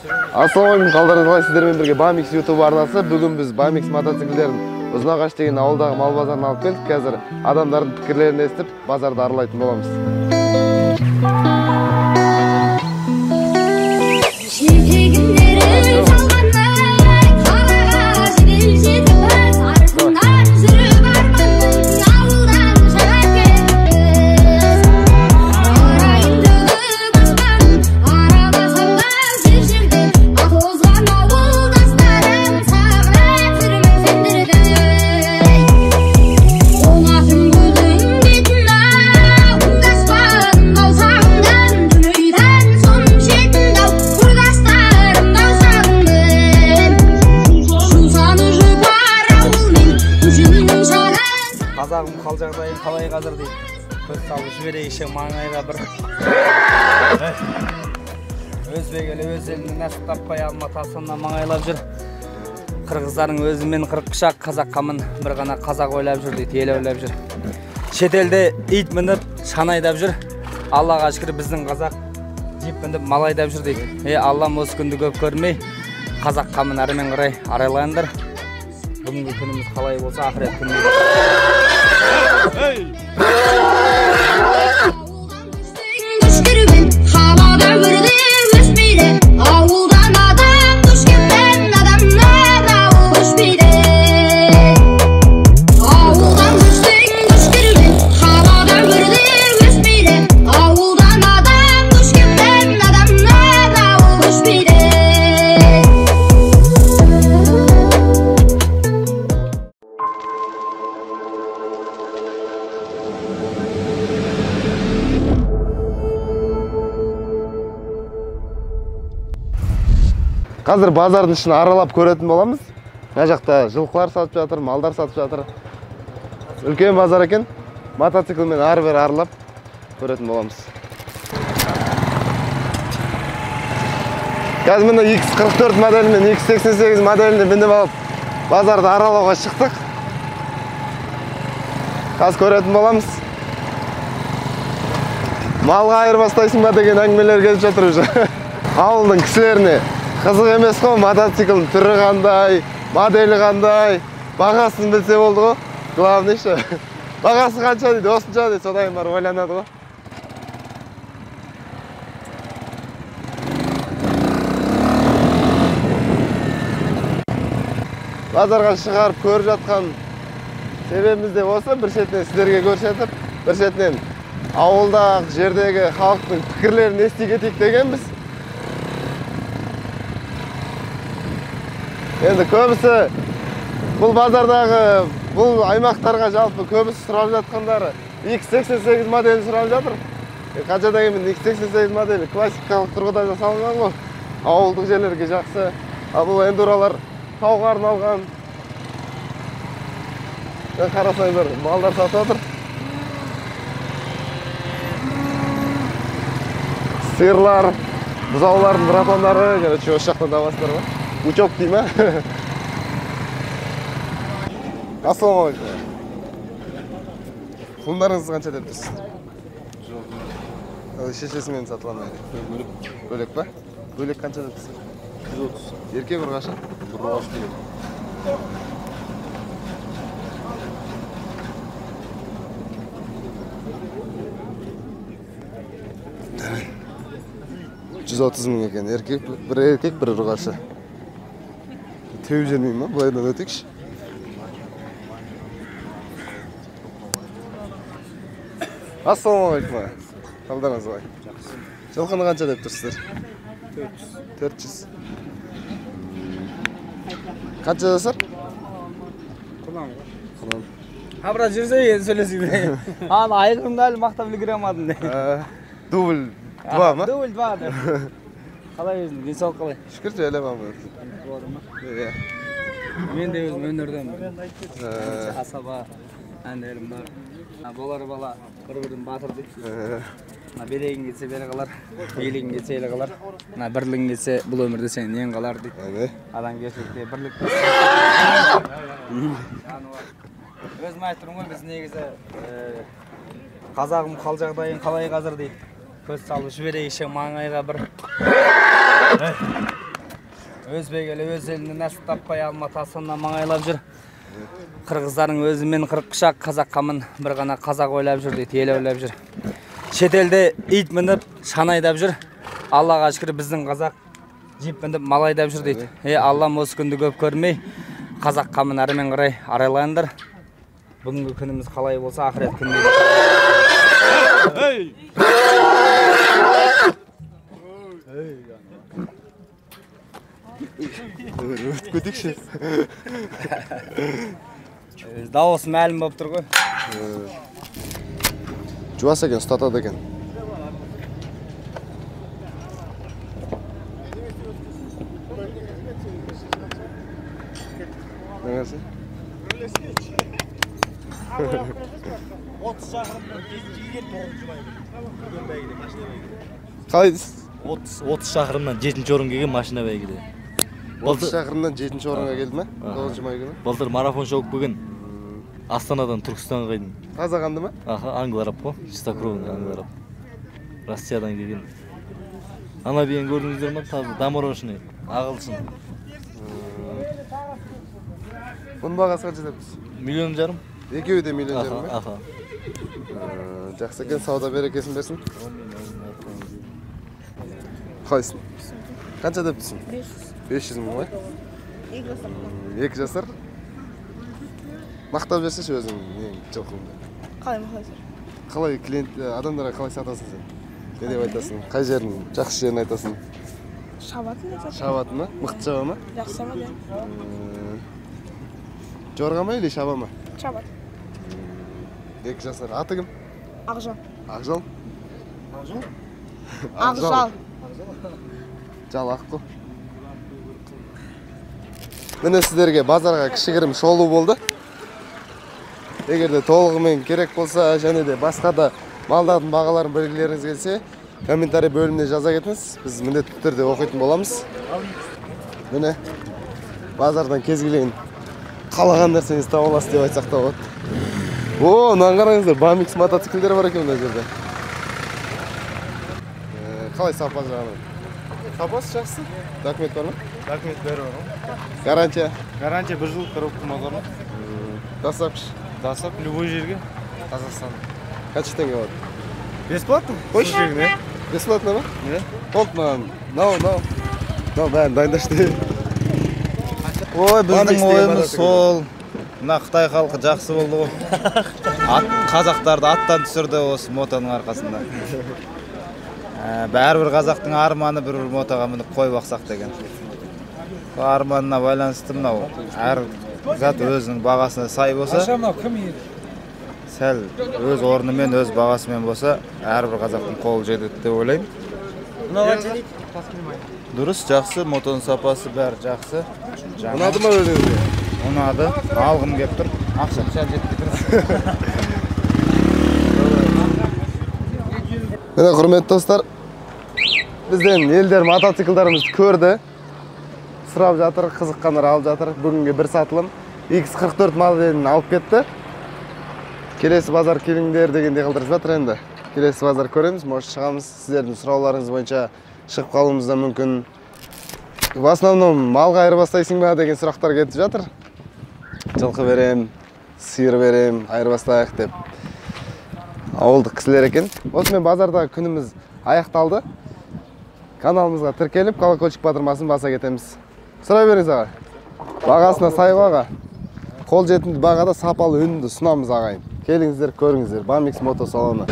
Ассалаумағалейкум, қалдарыңыз қалай? Сіздермен бірге Бамикс YouTube арнасы. Бүгін біз Бамикс мотоциклдерін Ұзынағаш деген ауылдағы мал базарына алып келдік. Қазір адамдардың пікірлерін естіп, базарды аралайтын боламыз. Қазағым қал жағдайын қалай қазір дейді. Көз салып жіберейікші маңайға бір. Өзбек елі өз еліне нәсіп таппай Алматы Астананы маңайлап жүр. Қырғыздардың өзімен қырық пышақ, қазаққа мін бір ғана қазақ ойлап жүр дейді, ел ойлап жүр. Шетелде ит мініп шана айдап жүр. Аллаға шүкір, біздің қазақ джип мініп мал айдап жүр дейді. Аллам осы күнді көп көрмей, қазаққа мін әрмен қарай арайлаңдар. Бүгінгі күніміз қалай болса, ақырет күніміз. Ауылдан адам көшкенмен адамнан ауыл көшпейді. Ауылдан көшсең көш керуен, қалада өмірде өспейді. Ауылдан адам көшкенмен адамнан ауыл көшпейді. Қазір базардың ішін аралап көретін боламыз. Мына жақта жылқылар сатып жатыр, малдар сатып жатыр. Үлкен базар екен. Мотоциклмен ары-бері аралап көретін боламыз. Қазір міне X44 моделі мен X88 моделіне мініп алып базарды аралауға шықтық. Қазір көретін боламыз. Малға айырбастайсың ба деген әңгімелер келіп жатыр уже. Ауылдың кісілеріне қызық емес қой, мотоциклдің түрі қандай, моделі қандай, бағасын білсе болды ғой. Главный ше. Бағасы қанша дейді, осынша дейді, содан кейін барып ойланады ғой. Базарға шығарып көріп жатқан себебіміз де осы, бір шетінен сіздерге көрсетіп, бір шетінен ауылдағы жердегі халықтың пікірлерін ести кетейік дегенбіз. Енді көбісі бұл базардағы, бұл аймақтарға жалпы көбісі сұрап жатқандары X88 моделін сұрап жатыр. Қанша дегенмен X88 моделі классикалық тұрғыда жасалынған ғой. Ауылдық жерлерге жақсы. Ал бұл эндуралар тауға арналған. Қарасаң бір малдар сатып жатыр. Сиырлар, бұзаулардың братандары, короче, осы жақтан табасыздар ғой. Учок дей ма? Ассалаумағалейкум. Құлындарыңыз қанша деп тұрсыз? Шешесімен сатыла ма? Бөлек. Бөлек па? Бөлек қанша деп тұрсыз? 130. Еркек ұрғашы? Ұрғашы деген. 130 мың екен. Еркек, бір еркек, бір ұрғашы. Теуіп жібермеймін ма? Былайдан өтейікші. Ассалаумағалейкум. Қалдарыңыз қалай? Жақсы. Жылқыны қанша деп тұрсыздар? 400. 400. Қанша жасар? Құлан ғой. Құлан. Ha, брат, жүрсе енді сөйлесейік. Ана айғырымды әлі мақтап үлгере алмадым. Дубль 2 ма? Дубль 2 деп. Қалай өзің? Денсаулық қалай? Шүкір, жайлап аман. Болады ма? Иә. Мен де өзім өнердемін. Асаба әндерім бар. Болар бала бір-бірін батыр дейді. Мына берегің кетсе бері қалар, билігің кетсе елі қалар. Мына бірлігің кетсе бұл өмірде сенен нең қалар дейді. Адамгершілікте бірлік. Өзім айтып тұрмын ғой, біз негізі қазағым қал жағдайын қалай қазір дейді. Көз салып жіберейікші маңайға бір. Өзбек елі өз еліне нәсіп таппай Алматы Астананы маңайлап жүр. Қырғыздардың өзімен қырық пышақ, қазақ қамын бір ғана қазақ ойлап жүр дейді, ел ойлап жүр. Шетелде ит мініп, шана айдап жүр. Аллаға шүкір, біздің қазақ джип мініп, мал айдап жүр дейді. Аллам осы күнді көп көрмей, қазақ қамын әрмен қарай арайлаңдар. Бүгінгі күніміз қалай болса, ақырет күнінде. Өтіп кетейікші. Дауысы мәлім болып тұр ғой. Жуас екен, ұстатады екен. Неңесі? 30 шақырымнан жетінші келген 9 май күні. Бәйгеде, машина бәйгеде. Қалай дейсіз? 30 шақырымнан 7 орын келген машина бәйгеде. 30 шақырымнан 7 орынға келді ме? 9 май күні. Былтыр марафон шауып келген. Астанадан Түркістанға келдім. Таза қанды ма? Аха, англо-араб қой, чистокровный англо-араб. Россиядан келген. Ана биені көрдіңіздер ме? Таза доморощенный, ағылшын. Бұның бағасы қанша депсіз? 1,5 миллион. Екеуі де 1,5 миллион ме? Аха. Жақсы екен, сауда берекесін берсін. Қалайсың? Қанша депсің? 500 мың ғой? 2 жасар. Мақтап жіберсеші өзің нең жылқыңды. Қалай мақтайсың? Қалай клиент адамдарға қалай сатасың сен? Не деп айтасың? Қай жерін, жақсы жерін айтасың? Шабатын айтасың. Шабатын ма? Мықты шаба ма? Жақсы шабады. Жорға ма или шаба ма? Шабады. 2 жасар. Аты кім? Ақжал. Ақжал? Ақжал? Ақжал. Жал ақ қой. Міне сіздерге базарға кішігірім шолу болды. Егер де толығымен керек болса, және де басқа да малдардың бағаларын білгілеріңіз келсе, комментарий бөліміне жаза кетіңіз. Біз міндетті түрде оқитын боламыз. Міне базардан кез келген қалаған нәрсеңізді таба аласыз деп айтсақ та болады. О, мынаны қараңыздар, Бамикс мотоциклдері бар екен мына жерде. Қалай сапасы жағынан? Сапасы жақсы. Документ бар ма? Документ бәрі бар. Гарантия? Гарантия 1 жыл, коробка моторы. Доставка? Доставка любой жерге, Қазақстан. Қанша теңге болады? Бесплатно? Қойшы жеріне. Бесплатно ма? Не? Болды маған. Мынау. Мынау бәрін дайындашы. Ой, біздің ойымыз сол. Мына Қытай халқы жақсы болды ғой. Қазақтарды аттан түсірді осы мотоның арқасында. Бәрібір қазақтың арманы бір мотоға мініп қой бақсақ деген. Сол арманына байланысты мынау әр зат өзінің бағасына сай болса, сәл өз орнымен, өз бағасымен болса, әрбір қазақтың қолы жетеді деп ойлаймын. Дұрыс, жақсы, мотоның сапасы бәрі жақсы. Ұнады ма өзіңізге? Ұнады, алғым кеп тұр. Ақша сәл жетпей тұр. Міне, құрметті достар, бізден елдер мотоциклдарымызды көрді. Сұрап жатыр, қызыққандар алып жатыр. Бүгінгі бір сатылым X44 моделін алып кетті. Келесі базар келіңдер дегендей қылдырып жатыр енді. Келесі базар көреміз, может шығамыз. Сіздердің сұрауларыңыз бойынша шығып қалуымыз да мүмкін. В основном малға айырбастайсың ба деген сұрақтар кетіп жатыр. Жылқы берем, сиыр берем, айырбастайық деп. Ауылдық кісілер екен. Осымен базардағы күніміз аяқталды. Каналымызға тіркеліп, колокольчик батырмасын баса кетеміз. Сұрай беріңіз аға. Бағасына сай ғой аға. Қолжетімді бағада сапалы өнімді ұсынамыз ағайын. Келіңіздер, көріңіздер. Бамикс мотосалоны.